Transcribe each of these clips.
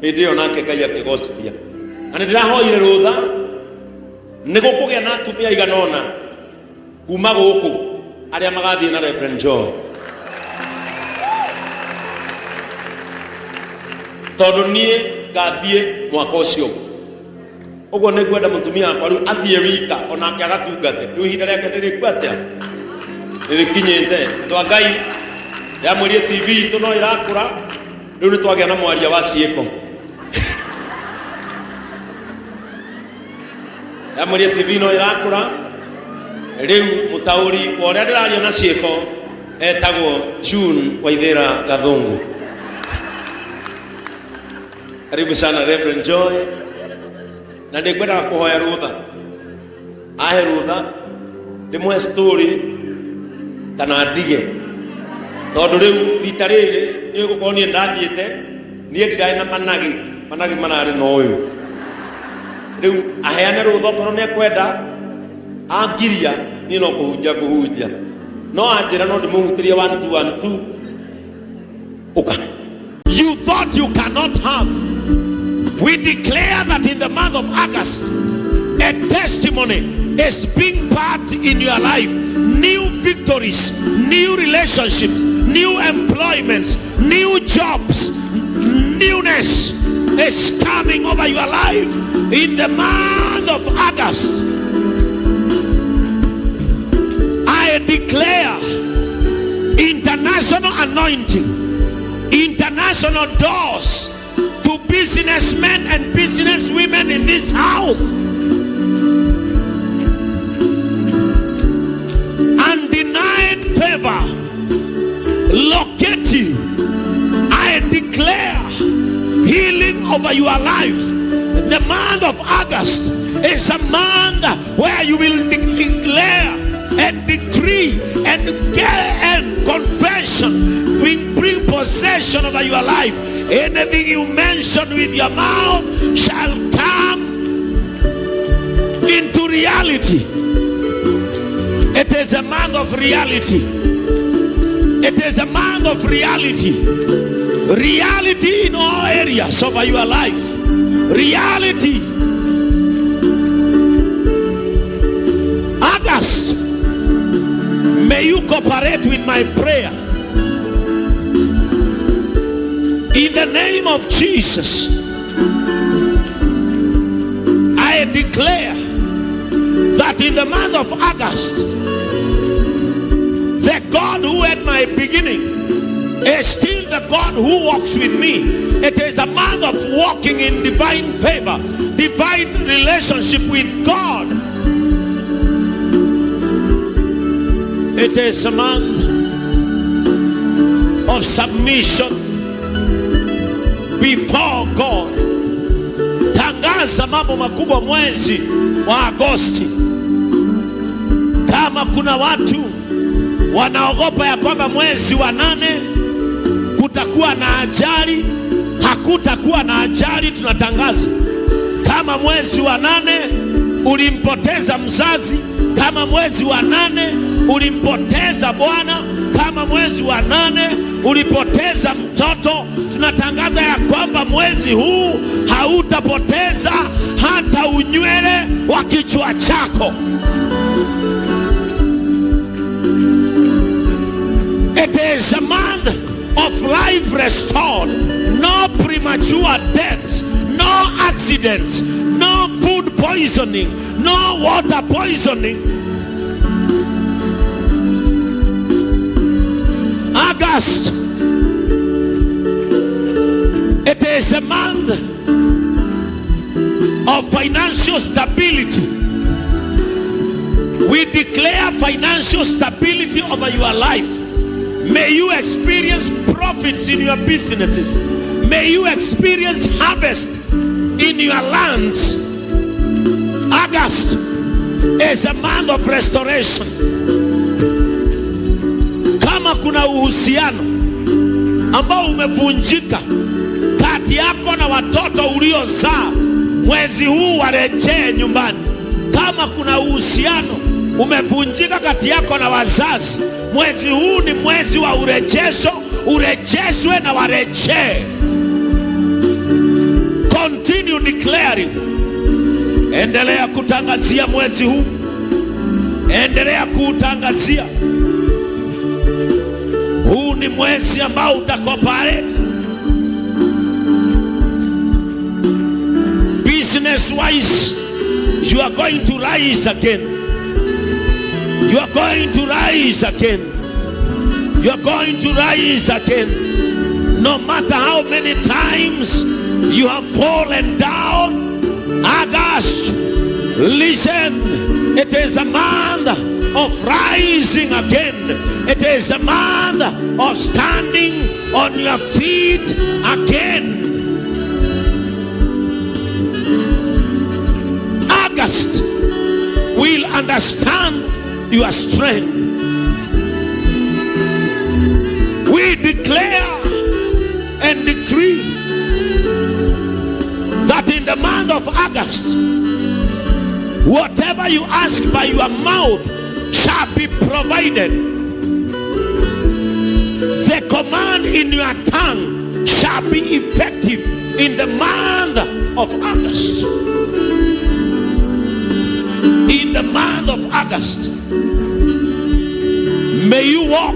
Hĩndĩ ĩyo nake Ngai akĩgocithia. Na nĩ ndĩrahoire rũtha nĩ gũkũgĩa na atumia aigana ũna kuma gũkũ arĩa magathiĩ na Reverend Joy. Tondũ niĩ ngathiĩ mwaka ũcio ũngĩ. Ũguo nĩ ngwenda mũtumia wakwa rĩu athiĩ wika onake agatungate. Rĩu ihinda rĩake nĩ rĩku atĩa? Nĩ rĩkinyĩte. Andũ a Ngai, ndamwĩrire TV itũ no ĩrakũra, rĩu nĩ twagĩa na mwaria wa ciĩko. Ndamwĩrire TV no ĩrakũra, rĩu mũtaũri wa ũrĩa ndĩraria na ciĩko etagwo June Waithĩra Gathũngũ. Karibu sana Reverend Joy. Na nĩ ngwendaga kũhoya rũtha. Ahe rũtha ndĩmũhe story kana ndige. Tondũ rĩu rita rĩrĩ nĩ gũkorwo niĩ ndathiĩte niĩ ndirarĩ na managĩ, managĩ mararĩ na ũyũ. Rĩu aheane rũtha okorwo nĩ ekwenda angiria niĩ no kũhunjia ngũhunjia. No anjĩra no ndĩmũhutĩrie one two one two ũka. You thought you cannot have. We declare that in the month of August, a testimony is being birthed in your life. New victories, new relationships, new employments, new jobs, newness is coming over your life in the month of August. I declare international anointing, international doors to businessmen and businesswomen in this house. Undenied favor locate you. I declare healing over your life. The month of August is a month where you will declare and decree and get and confession will bring possession over your life. Anything you mention with your mouth shall come into reality. It is a month of reality. It is a month of reality. Reality in all areas of your life. Reality. August, may you cooperate with my prayer. In the name of Jesus, I declare that in the month of August, the God who at my beginning is still the God who walks with me. It is a month of walking in divine favor, divine relationship with God. It is a month of submission before God. Tangaza mambo makubwa mwezi wa Agosti. Kama kuna watu wanaogopa ya kwamba mwezi wa 8 kutakuwa na ajali, hakutakuwa na ajali, tunatangaza. Kama mwezi wa 8 ulimpoteza mzazi, kama mwezi wa 8 ulimpoteza bwana, kama mwezi wa 8 ulipoteza mtoto, tunatangaza ya kwamba mwezi huu hautapoteza hata unywele wa kichwa chako. It is a month of life restored. No premature deaths, no accidents, no food poisoning, no water poisoning. August, it is a month of financial stability. We declare financial stability over your life. May you experience profits in your businesses. May you experience harvest in your lands. August is a month of restoration. Kama kuna uhusiano ambao umevunjika kati yako na watoto uliozaa, mwezi huu warejee nyumbani. Kama kuna uhusiano umevunjika kati yako na wazazi, mwezi huu ni mwezi wa urejesho, urejeshwe na warejee. Continue declaring. Endelea kutangazia mwezi huu, endelea kuutangazia. Huu ni mwezi ambao utacooperate business wise. You are going to rise again. You are going to rise again. You are going to rise again. No matter how many times you have fallen down, August, listen, it is a month of rising again. It is a month of standing on your feet again. August will understand your strength. We declare and decree that in the month of August, whatever you ask by your mouth shall be provided. The command in your tongue shall be effective in the month of August. In the month of August, may you walk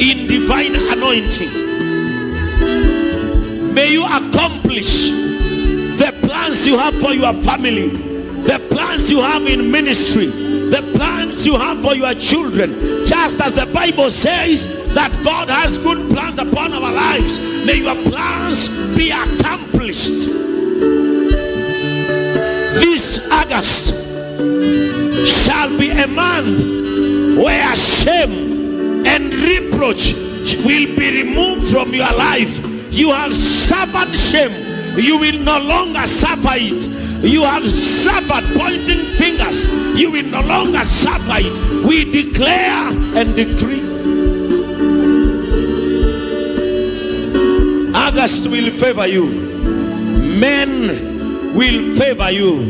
in divine anointing. May you accomplish the plans you have for your family, the plans you have in ministry, the plans you have for your children. Just as the Bible says that God has good plans upon our lives, may your plans be accomplished. This August shall be a month where shame and reproach will be removed from your life. You have suffered shame. You will no longer suffer it. You have suffered pointing fingers. You will no longer suffer it. We declare and decree. August will favor you. Men will favor you.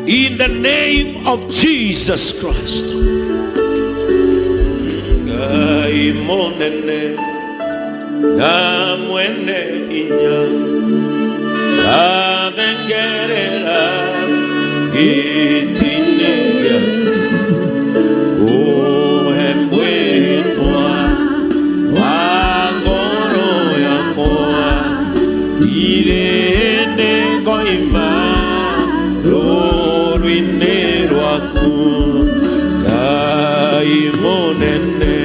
In the name of Jesus Christ. Ngai monene na mwene inya athengerera gĩtĩ-inĩ kũhe mwĩtwa wa ngoro yakwa ndirĩ hĩndĩ ngoima rũũru-inĩ rwaku. Ngai mũnene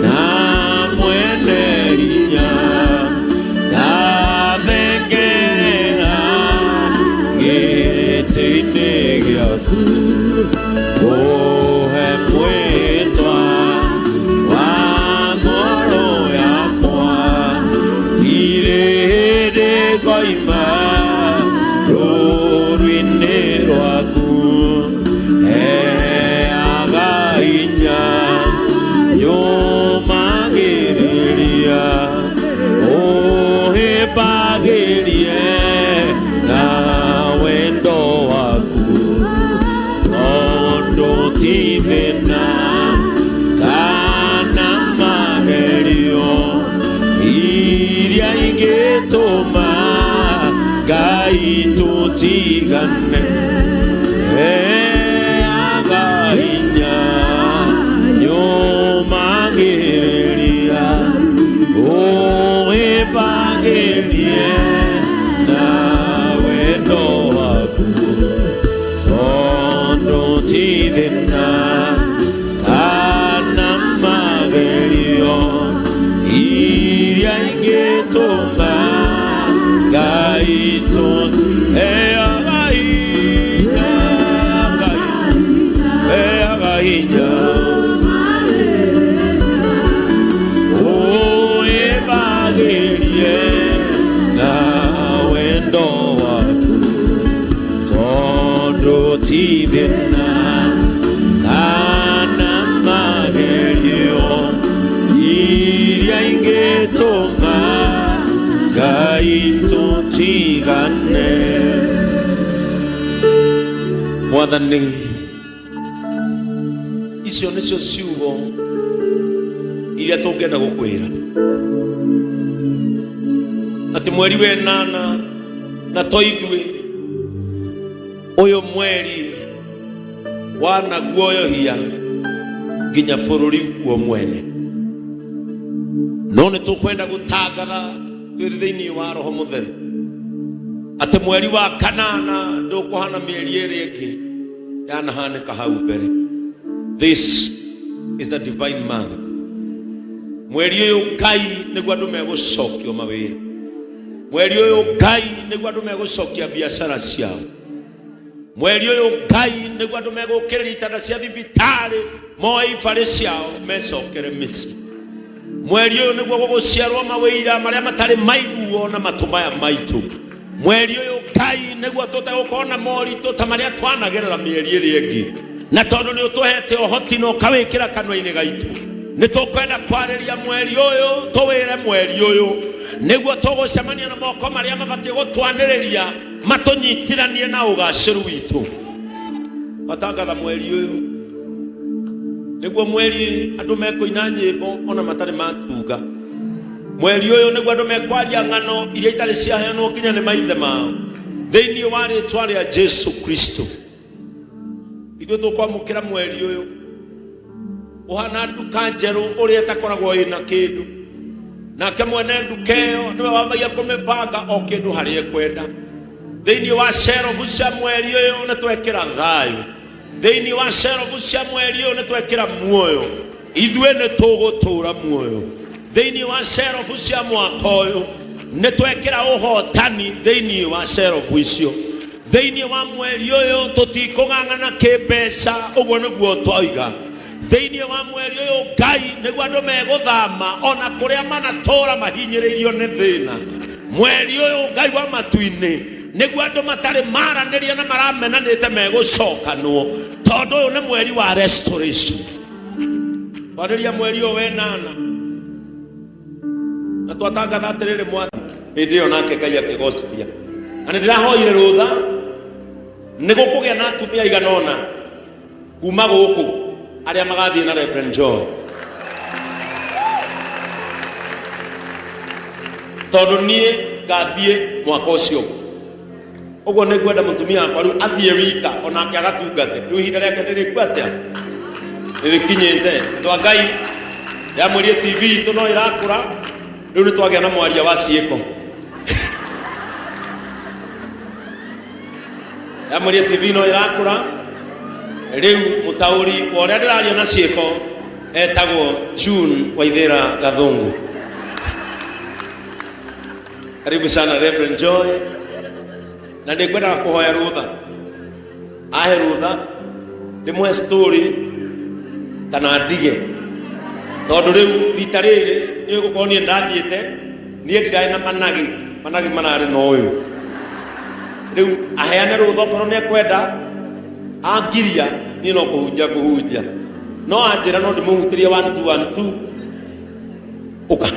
na mwene hinya ndathengerera gĩtĩ-inĩ gĩaku kũhe mwĩtwa wa ngoro yakwa ndirĩ hĩndĩ ngoima rũũru-inĩ rwaku. Heaga hinya nyũmagĩrĩria ũhĩmbagĩrie na wendo waku tondũ ti thĩna kana magerio iria ingĩtũma Ngai tũtigane. Heaga hinya nyũmagĩrĩria ũhĩmbagĩrie na wendo waku tondũ ti thĩna kana magerio iria ingĩtũma Ngai tũ. Heaga hinya Ngai, heaga hinya ũhĩmbagĩrie na wendo waku tondũ ti thĩna kana magerio iria ingĩtũma Ngai tũtigane. Mwathani, icio nĩcio ciugo iria tũngĩenda gũkwĩra atĩ mweri wa ĩnana Na to ithuĩ, ũyũ mweri wanaguoyohia nginya bũrũri guo mwene. No nĩ tũkwenda gũtangatha twĩ thĩinĩ wa Roho Mũtheru atĩ mweri wa kanana ndũkũhana mĩeri ĩrĩa ĩngĩ yanahanĩka hau mbere. This is the divine month. Mweri ũyũ Ngai nĩguo andũ megũcokio mawĩra. Mweri ũyũ Ngai nĩguo andũ megũcokia biacara ciao. Mweri ũyũ Ngai nĩguo andũ megũkĩrĩria itanda cia thibitarĩ, moe ibarĩ ciao mecokere mĩciĩ. Mweri ũyũ nĩguo gũgũciarwo mawĩira marĩa matarĩ maiguo na matũ maya maitũ. Mweri ũyũ Ngai nĩguo tũtegũkorwo na moritũ ta marĩa twanagerera mĩeri ĩrĩa ĩngĩ, na tondũ nĩ ũtũhete ũhoti na ũkawĩkĩra kanua-inĩ gaitũ, nĩ tũkwenda kwarĩria mweri ũyũ, tũwĩre mweri ũyũ nĩguo tũgũcemania na moko marĩa mabatiĩ gũtwanĩrĩria matũnyitithanie na ũgacĩru witũ. Watangatha mweri ũyũ nĩguo mweri andũ mekũina nyĩmbo ona matarĩ matunga. Mweri ũyũ nĩguo andũ mekwaria ng'ano iria itarĩ ciaheanwo nginya nĩ maithe mao, thĩinĩ wa rĩtwa rĩa Jesu Kristo. Ithuĩ tũkwamũkĩra mweri ũyũ ũhana nduka njerũ ũrĩa ĩtakoragwo ĩna kĩndũ, nake mwene nduka ĩyo nĩwe wambagia kũmĩbanga o kĩndũ harĩa ekwenda. Thĩinĩ wa cerobu cia mweri ũyũ nĩ twekĩra thayũ. Thĩinĩ wa cerobu cia mweri ũyũ nĩ twekĩra muoyo. Ithuĩ nĩ tũgũtũra muoyo. Thĩinĩ wa cerobu cia mwaka ũyũ nĩ twekĩra ũhotani thĩinĩ wa cerobu icio. Thĩinĩ wa mweri ũyũ tũtikũng'ang'ana kĩmbeca, ũguo nĩguo twoiga. Thĩinĩ wa mweri ũyũ Ngai nĩguo andũ megũthama ona kũrĩa manatũra mahinyĩrĩirio nĩ thĩna. Mweri ũyũ Ngai wa matu-inĩ nĩguo andũ matarĩ maranĩria na maramenanĩte megũcokanwo, tondũ ũyũ nĩ mweri wa restoration. Twarĩria mweri ũyũ wenana na twatangatha atĩrĩrĩ, mwathi, hĩndĩ ĩyo nake Ngai akĩgocithia. Na nĩ ndĩrahoire rũtha nĩ gũkũgĩa na atumia aigana ũna kuma gũkũ arĩa magathiĩ na Reverend Joy, tondũ niĩ ngathiĩ mwaka ũcio ũguo. Nĩ ngwenda mũtumia wakwa rĩu athiĩ wika onake agatungate. Rĩu ihinda rĩake nĩ rĩku atĩa nĩ rĩkinyĩte. Twa Ngai yamwĩrie TV itũ no ĩrakũra. Rĩu nĩ twagĩa na mwaria wa ciĩko. Yamwĩrie TV no ĩrakũra. Rĩu mũtaũri wa ũrĩa ndĩraria na ciĩko etagwo June Waithĩra Gathungu. Karibu sana Reverend Joy. Na nĩ ngwendaga kũhoya rũtha, ahe rũtha ndĩmũhe story kana ndige, tondũ rĩu rita rĩrĩ nĩ gũkorwo niĩ ndathiĩte, niĩ ndirarĩ na managĩ, managĩ mararĩ na ũyũ. Rĩu aheane rũtha okorwo nĩ ekwenda angiria, niĩ no kũhunjia ngũhunjia, no anjĩra no ndĩmũhutĩrie 1 2 1 2 ũka.